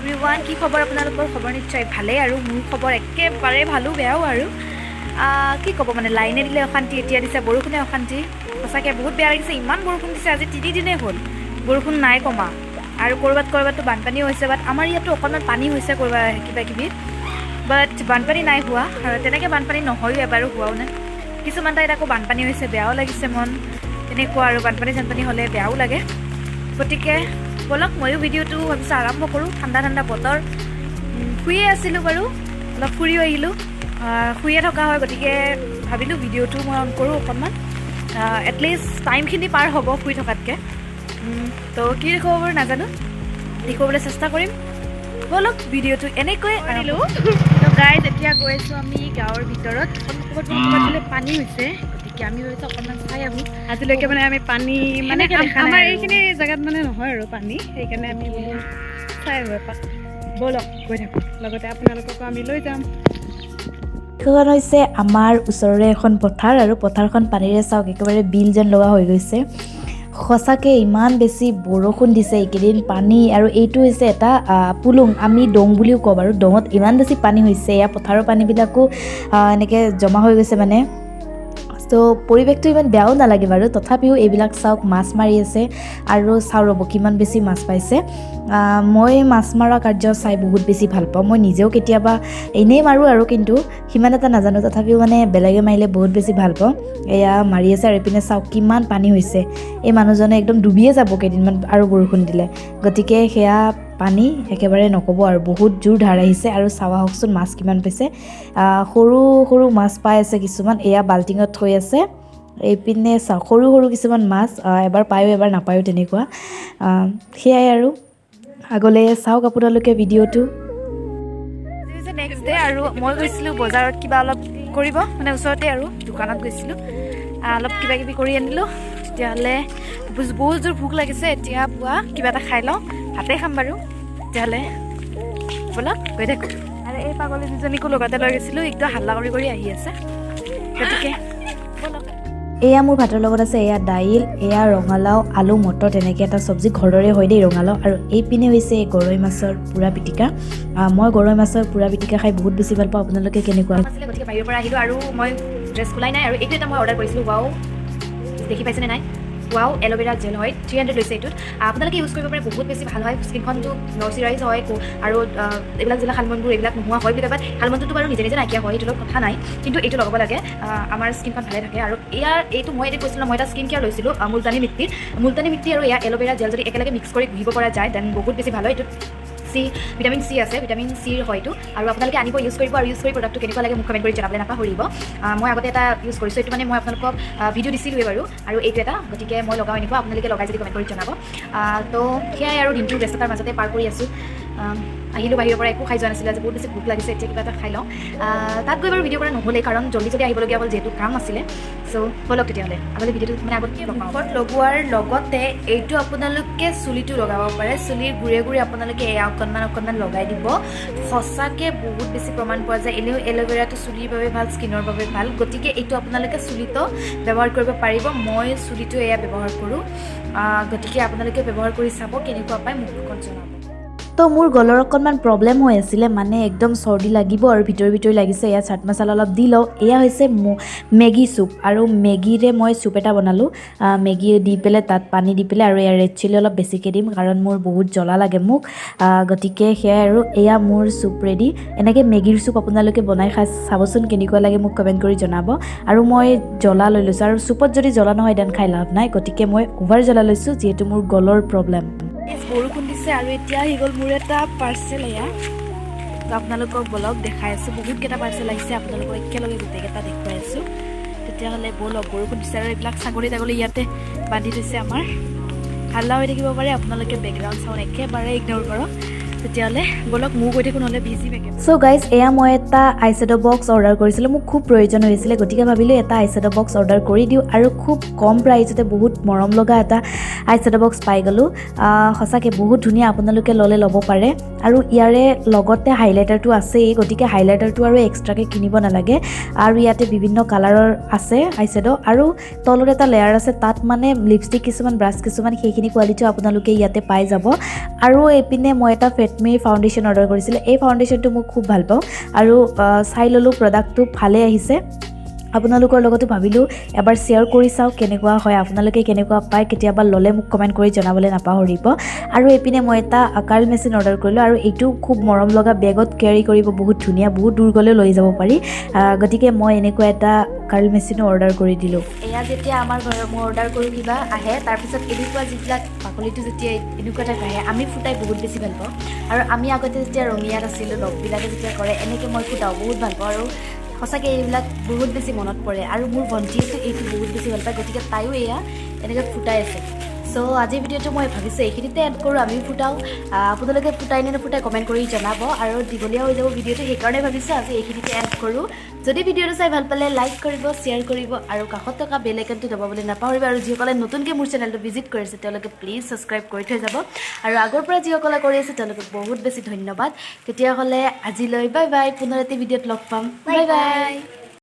Everyone, কি খবৰ আপোনালোকৰ? খবৰ নিশ্চয় ভালেই আৰু মোৰ খবৰ একেবাৰে ভালো বেয়াও আৰু কি ক'ব, মানে লাইনে দিলে অশান্তি, এতিয়া দিছে বৰষুণে অশান্তি। সঁচাকৈ বহুত বেয়া লাগিছে, ইমান বৰষুণ দিছে, আজি 3 দিনেই হ'ল বৰষুণ নাই কমা। আৰু ক'ৰবাত ক'ৰবাততো বানপানীও হৈছে, বাট আমাৰ ইয়াতো অকণমান পানী হৈছে ক'ৰবাত কিবা কিবি, বাট বানপানী নাই হোৱা। আৰু তেনেকৈ বানপানী নহয়ো, এবাৰো হোৱাও নাই। কিছুমান ঠাইত আকৌ বানপানী হৈছে, বেয়াও লাগিছে মন তেনেকুৱা আৰু বানপানী চানপানী হ'লে বেয়াও লাগে। গতিকে ব'লক, ময়ো ভিডিঅ'টো ভাবিছোঁ আৰম্ভ কৰোঁ। ঠাণ্ডা ঠাণ্ডা বতৰ, শুইয়ে আছিলোঁ বাৰু, অলপ ফুৰিও আহিলোঁ, শুইয়ে থকা হয়, গতিকে ভাবিলোঁ ভিডিঅ'টো মই অন কৰোঁ অকণমান, এটলিষ্ট টাইমখিনি পাৰ হ'ব শুই থকাতকৈ। তো কি দেখুৱাব বাৰু নাজানো, দেখুৱাবলৈ চেষ্টা কৰিম। ব'লক, ভিডিঅ'টো এনেকৈ আনিলোঁ। তো গাইজ, এতিয়া গৈ আছোঁ আমি গাঁৱৰ ভিতৰত। ক'ৰবাত ক'ৰবাত বোলে পানী হৈছে, গতিকে আমি ভাবিছোঁ অকণমান চাই আহোঁ। আজিলৈকে মানে আমি পানী মানে সেনেকে দেখা নাই আমাৰ আৰু। এইখিনি জেগাত মানে নহয় আৰু পানী, সেইকাৰণে আমি বোলো চাই আহোঁ এপাক। ব'লক, গৈ থাকোঁ। লগতে আপোনালোককো আমি লৈ যাম। সেইখন হৈছে আমাৰ ওচৰৰে এখন পথাৰ আৰু পথাৰখন পানীৰে চাওক একেবাৰে বিল যেন লগা হৈ গৈছে। সঁচাকৈ ইমান বেছি বৰষুণ দিছে এইকেইদিন, পানী। আৰু এইটো হৈছে এটা পুলুং, আমি দং বুলিও কওঁ বাৰু। দঙত ইমান বেছি পানী হৈছে, এয়া পথাৰৰ পানীবিলাকো এনেকৈ জমা হৈ গৈছে মানে। ত' পৰিৱেশটো ইমান বেয়াও নালাগে বাৰু, তথাপিও এইবিলাক চাওক, মাছ মাৰি আছে আৰু চাওঁ ৰ'ব কিমান বেছি মাছ পাইছে। মই মাছ মৰা কাৰ্য চাই বহুত বেছি ভাল পাওঁ। মই নিজেও কেতিয়াবা এনেই মাৰোঁ আৰু, কিন্তু সিমান এটা নাজানো, তথাপিও মানে বেলেগে মাৰিলে বহুত বেছি ভাল পাওঁ। এয়া মাৰি আছে আৰু এইপিনে চাওক কিমান পানী হৈছে। এই মানুহজনে একদম ডুবিয়ে যাব কেইদিনমান আৰু বৰষুণ দিলে। গতিকে সেয়া পানী একেবাৰে নক'ব আৰু, বহুত জোৰ ধাৰ আহিছে। আৰু চাওঁ আহকচোন মাছ কিমান পাইছে। সৰু সৰু মাছ পাই আছে কিছুমান, এয়া বাল্টিঙত থৈ আছে। এইপিনে চাওক সৰু সৰু কিছুমান মাছ, এবাৰ পায়ো এবাৰ নাপায়ো তেনেকুৱা। সেয়াই আৰু আগলৈ চাওক আপোনালোকে ভিডিঅ'টো। নেক্সট ডে আৰু মই গৈছিলোঁ বজাৰত কিবা অলপ কৰিব, মানে ওচৰতে আৰু দোকানত গৈছিলোঁ, অলপ কিবা কিবি কৰি আনিলোঁ। তেতিয়াহ'লে বহুত জোৰ ভোক লাগিছে, এতিয়া পুৱা কিবা এটা খাই লওঁ, ভাতেই খাম বাৰু। তেতিয়াহ'লে ব'লক, গৈ থাকোঁ। আৰু এই পাগলী দুজনীকো লগতে লৈ গৈছিলোঁ, একদম হাল্লা কৰি কৰি আহি আছে, গতিকে ব'লক। এয়া মোৰ ভাতৰ লগত আছে এয়া দাইল, এয়া ৰঙালাও, আলু, মটৰ, তেনেকৈ এটা চব্জি, ঘৰৰে হয় দেই ৰঙালাও। আৰু এইপিনে হৈছে গৰৈ মাছৰ পোৰা পিটিকা। মই গৰৈ মাছৰ পোৰা পিটিকা খাই বহুত বেছি ভাল পাওঁ, আপোনালোকে কেনেকুৱা? আছিলে, গতিকে বাহিৰৰ পৰা আহিলোঁ আৰু মই ড্ৰেছ খোলাই নাই। আৰু এইটো এটা মই অৰ্ডাৰ কৰিছিলোঁ, ৱাও, দেখি পাইছেনে নাই? ৱাও এল'ভেৰা জেল হয়, 300 লৈছে এইটোত। আপোনালোকে ইউজ কৰিব পাৰে, বহুত বেছি ভাল হয়। স্কিনখনটো মইশ্চাৰাইজ হয় আৰু এইবিলাক যিবিলাক শালমনবোৰ এইবিলাক নোহোৱা হয় বুলি কয়, বাট শালমনটোতো বাৰু নিজে নিজে নাইকিয়া হয়, সেইটোৰ লগত কথা নাই, কিন্তু এইটো লগাব লাগে, আমাৰ স্কিনখন ভালে থাকে। আৰু ইয়াৰ এইটো মই এতিয়া কৈছিলোঁ, মই এটা স্কিন কেয়াৰ লৈছিলোঁ, মুলতানী মিট্টিৰ। মুলতানী মিট্টি আৰু ইয়াৰ এল'ভেৰা জেল যদি একেলগে মিক্স কৰি ঘঁহিব পৰা যায়, then বহুত বেছি ভাল হয়। এইটোত চি ভিটামিন চি আছে, ভিটামিন চিৰ হয়তো। আৰু আপোনালোকে আনিব, ইউজ কৰিব আৰু ইউজ কৰি প্ৰডাক্টটো কেনেকুৱা লাগে মোক কমেণ্ট কৰি জনাবলৈ নাপাহৰিব। মই আগতে এটা ইউজ কৰিছোঁ, এইটো মানে মই আপোনালোকক ভিডিঅ' দিছিলোঁৱেই বাৰু। আৰু এইটো এটা, গতিকে মই লগাওঁ এনেকুৱা, আপোনালোকে লগাই যদি কমেণ্ট কৰি জনাব। তো সেয়াই আৰু দিনটো ব্যস্ততাৰ মাজতে পাৰ কৰি আছোঁ। আহিলোঁ বাহিৰৰ পৰা, একো খাই যোৱা নাছিলোঁ, আজি বহুত বেছি ভোক লাগিছে, এতিয়া কিবা এটা খাই লওঁ। তাত গৈ বাৰু ভিডিঅ' কৰা নহ'লেই, কাৰণ জল্দি জল্দি আহিবলগীয়া হ'ল যিহেতু কাম আছিলে। চ' ব'লক তেতিয়াহ'লে, আগলৈ ভিডিঅ'টো মানে আগত মুখত লগোৱাৰ লগতে এইটো আপোনালোকে চুলিটো লগাব পাৰে। চুলিৰ গুৰে গুৰে আপোনালোকে এয়া অকণমান অকণমান লগাই দিব, সঁচাকৈ বহুত বেছি প্ৰমাণ পোৱা যায়। এনেও এল'ভেৰাটো চুলিৰ বাবে ভাল, স্কিনৰ বাবে ভাল, গতিকে এইটো আপোনালোকে চুলিতো ব্যৱহাৰ কৰিব পাৰিব। মই চুলিটো এয়া ব্যৱহাৰ কৰোঁ, গতিকে আপোনালোকে ব্যৱহাৰ কৰি চাব, কেনেকুৱা পায় মোক অকণ জনাব। তো মোৰ গলৰ অকণমান প্ৰব্লেম হৈ আছিলে, মানে একদম চৰ্দি লাগিব আৰু ভিতৰি ভিতৰি লাগিছে। এয়া চাট মছলা অলপ দি লওঁ। এয়া হৈছে মেগী চুপ আৰু মেগীৰে মই চুপ এটা বনালোঁ। মেগী দি পেলাই তাত পানী দি পেলাই আৰু এয়া ৰেড চিলি অলপ বেছিকৈ দিম, কাৰণ মোৰ বহুত জ্বলা লাগে মোক। গতিকে সেয়াই আৰু এয়া মোৰ চুপ ৰেডি। এনেকৈ মেগীৰ চুপ আপোনালোকে বনাই খাই চাবচোন, কেনেকুৱা লাগে মোক কমেণ্ট কৰি জনাব। আৰু মই জ্বলা লৈ লৈছোঁ, আৰু চুপত যদি জ্বলা নহয় then খাই লাভ নাই, গতিকে মই অ'ভাৰ জ্বলা লৈছোঁ যিহেতু মোৰ গলৰ প্ৰব্লেম। বৰষুণ দিছে আৰু এতিয়া আহি গ'ল মোৰ এটা পাৰ্চেল। এয়া তো আপোনালোকক বলক দেখাই আছোঁ, বহুতকেইটা পাৰ্চেল আহিছে, আপোনালোকক একেলগে গোটেইকেইটা দেখুৱাই আছোঁ। তেতিয়াহ'লে ব'লক, বৰষুণ দিছে আৰু এইবিলাক ছাগলী তাগলী ইয়াতে বান্ধি থৈছে আমাৰ, হাল্লা হৈ থাকিব পাৰে, আপোনালোকে বেকগ্ৰাউণ্ড চাউণ্ড একেবাৰে ইগন'ৰ কৰক। তেতিয়াহ'লে ব'লক, ময়ো গৈ থাকোঁ, নহ'লে ভিজিম একেবাৰে। চ' গাইজ, এয়া মই এটা আইশ্বেড' বক্স অৰ্ডাৰ কৰিছিলোঁ, মোক খুব প্ৰয়োজন হৈছিলে, গতিকে ভাবিলোঁ এটা আইশ্বেড' বক্স অৰ্ডাৰ কৰি দিওঁ। আৰু খুব কম প্ৰাইজতে বহুত মৰম লগা এটা আইশ্বেড' বক্স পাই গ'লোঁ। সঁচাকৈ বহুত ধুনীয়া, আপোনালোকে ল'লে ল'ব পাৰে। আৰু ইয়াৰে লগতে হাইলাইটাৰটো আছেই, গতিকে হাইলাইটাৰটো আৰু এক্সট্ৰাকৈ কিনিব নালাগে। আৰু ইয়াতে বিভিন্ন কালাৰৰ আছে আইশ্বেড' আৰু তলত এটা লেয়াৰ আছে, তাত মানে লিপষ্টিক কিছুমান, ব্ৰাছ কিছুমান, সেইখিনি কোৱালিটিও আপোনালোকে ইয়াতে পাই যাব। আৰু এইপিনে মই এটা ফেটমিৰ ফাউণ্ডেশ্যন অৰ্ডাৰ কৰিছিলোঁ। এই ফাউণ্ডেশ্যনটো মই খুব ভাল পাওঁ আৰু চাই ল'লোঁ, প্ৰডাক্টটো ভালেই আহিছে। আপোনালোকৰ লগতো ভাবিলোঁ এবাৰ শ্বেয়াৰ কৰি চাওঁ কেনেকুৱা হয়, আপোনালোকে কেনেকুৱা পায়। কেতিয়াবা ল'লে মোক কমেণ্ট কৰি জনাবলৈ নাপাহৰিব। আৰু এইপিনে মই এটা কাৰ্ল মেচিন অৰ্ডাৰ কৰিলোঁ আৰু এইটো খুব মৰম লগা, বেগত কেৰি কৰিব বহুত ধুনীয়া, বহুত দূৰ গ'লেও লৈ যাব পাৰি। গতিকে মই এনেকুৱা এটা কাৰ্ল মেচিনো অৰ্ডাৰ কৰি দিলোঁ। এয়া যেতিয়া আমাৰ ঘৰৰ মই অৰ্ডাৰ কৰোঁ, কিবা আহে, তাৰপিছত এনেকুৱা যিবিলাক বাকলিটো যেতিয়া এনেকুৱা টাইপ আহে, আমি ফুটাই বহুত বেছি ভাল পাওঁ। আৰু আমি আগতে যেতিয়া ৰঙিয়াত আছিলোঁ, লগবিলাকে যেতিয়া কৰে, এনেকৈ মই ফুটাওঁ, বহুত ভাল পাওঁ। আৰু সঁচাকৈ এইবিলাক বহুত বেছি মনত পৰে। আৰু মোৰ ভণ্টিয়েতো এইটো বহুত বেছি ভাল পায়, গতিকে তাইও এয়া এনেকৈ ফুটাই আছে। চ' আজিৰ ভিডিঅ'টো মই ভাবিছোঁ এইখিনিতে এণ্ড কৰোঁ। আমিও ফুটাওঁ, আপোনালোকে ফুটাই নে নুফুটাই কমেণ্ট কৰি জনাব। আৰু দীঘলীয়া হৈ যাব ভিডিঅ'টো, সেইকাৰণে ভাবিছোঁ আজি এইখিনিতে এণ্ড কৰোঁ। যদি ভিডিঅ'টো চাই ভাল পালে লাইক কৰিব, শ্বেয়াৰ কৰিব আৰু কাষত থকা বেল আইকনটো দবাবলৈ নাপাহৰিব। আৰু যিসকলে নতুনকৈ মোৰ চেনেলটো ভিজিট কৰিছে, তেওঁলোকে প্লিজ ছাবস্ক্ৰাইব কৰি থৈ যাব। আৰু আগৰ পৰা যিসকলে কৰি আছে, তেওঁলোকক বহুত বেছি ধন্যবাদ। তেতিয়াহ'লে আজিলৈ বাই বাই। পুনৰ এটি ভিডিঅ'ত লগ পাম। Bye bye.